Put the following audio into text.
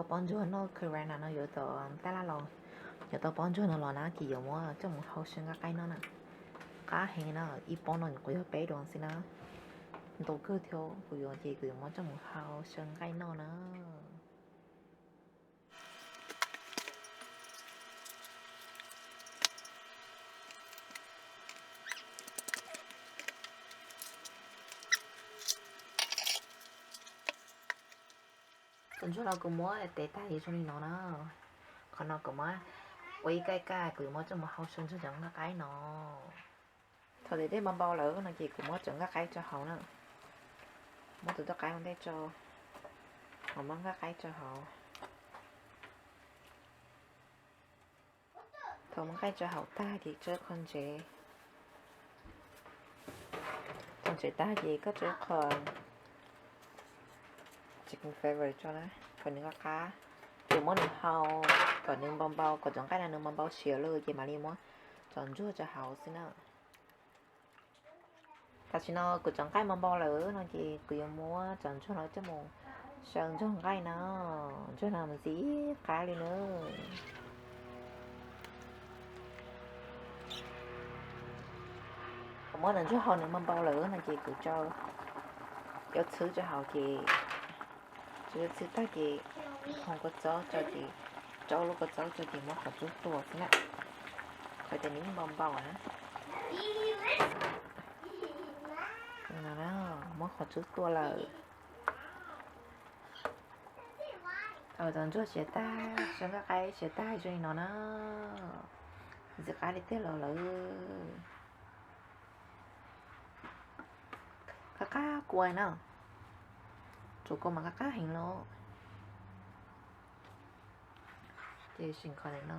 Pob ntsuag noj Corona no yuav tau tab laj los, yuav tau pob ntsuag no los na ces yuav muab coj mus hau saw nqaij qaib noj na. Qab heev na, ib pob no nyuam qhuav yog peb duas xwb na. Ntau kawg thiab, kuv yuav ces kuv yuav muab coj mus hau saw nqaij noj na. Cov ntsuag no kuv muab tev tag li zoo li no na. Qhov no kuv muab ua ib kaj kaj, kuv yuav muab coj mus hau saw nrog cov nqaij qaib no. Thaum tias dej npau npau lawm no ces kuv muab cov nqaij qaib tso hauv na. Muab tus nqaij qaib ua ntej tso, ho muab nqaij qaib tso hauv. Thaum muab nqaij tso hauv tag ces tso qhov ntsev. Thaum ntsev tag ces koj tso qhov chicken flavor tso na, kom nws qab qab. Ces muab nws hau kom nws npau npau, kom cov nqaij no nws npau npau siav lawm ces mam li muab cov ntsuag tso hauv xwb na. Tam sim no kuv cov nqaij npau npau lawm no ces kuv yuav muab cov ntsuag no coj mus saw nrog nqaij na. Ntsuag no mas ntxim qab li na. Kuv muab cov ntsuag hau nws npau npau lawm no ces kuv tso cov txhwb tso hauv ces, tso cov txhwb tag ces thau kua txob tso ces, rau lub kua txob tso ces muab qhov tsub tua xwb na. Qhov tias nws npau npau na. Muab qhov tsub tua lawm. Thaum cov ntsuag siav tag, saw nqaij qaib siav tag zoo li no na, ntxim qab li tiag los lawm. Qab qab kua na, tsuas kua mas qab qab heev los. Ces sim qhov ntawm no.